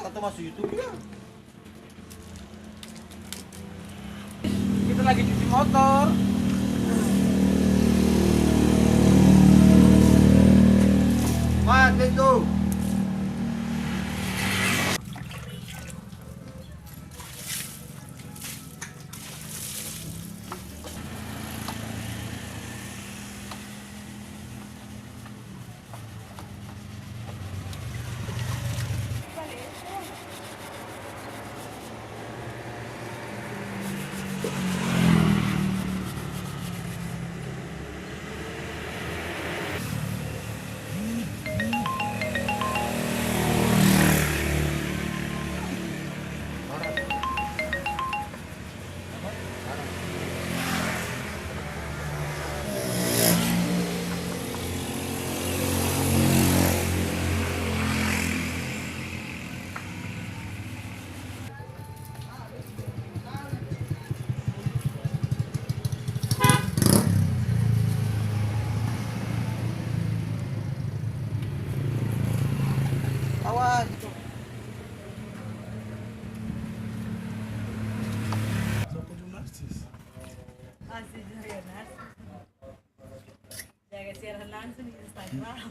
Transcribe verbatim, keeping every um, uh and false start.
Atau masuk YouTube ya? Kita lagi cuci motor. Mat, itu. Awas. Jaga siaran langsung di Instagram.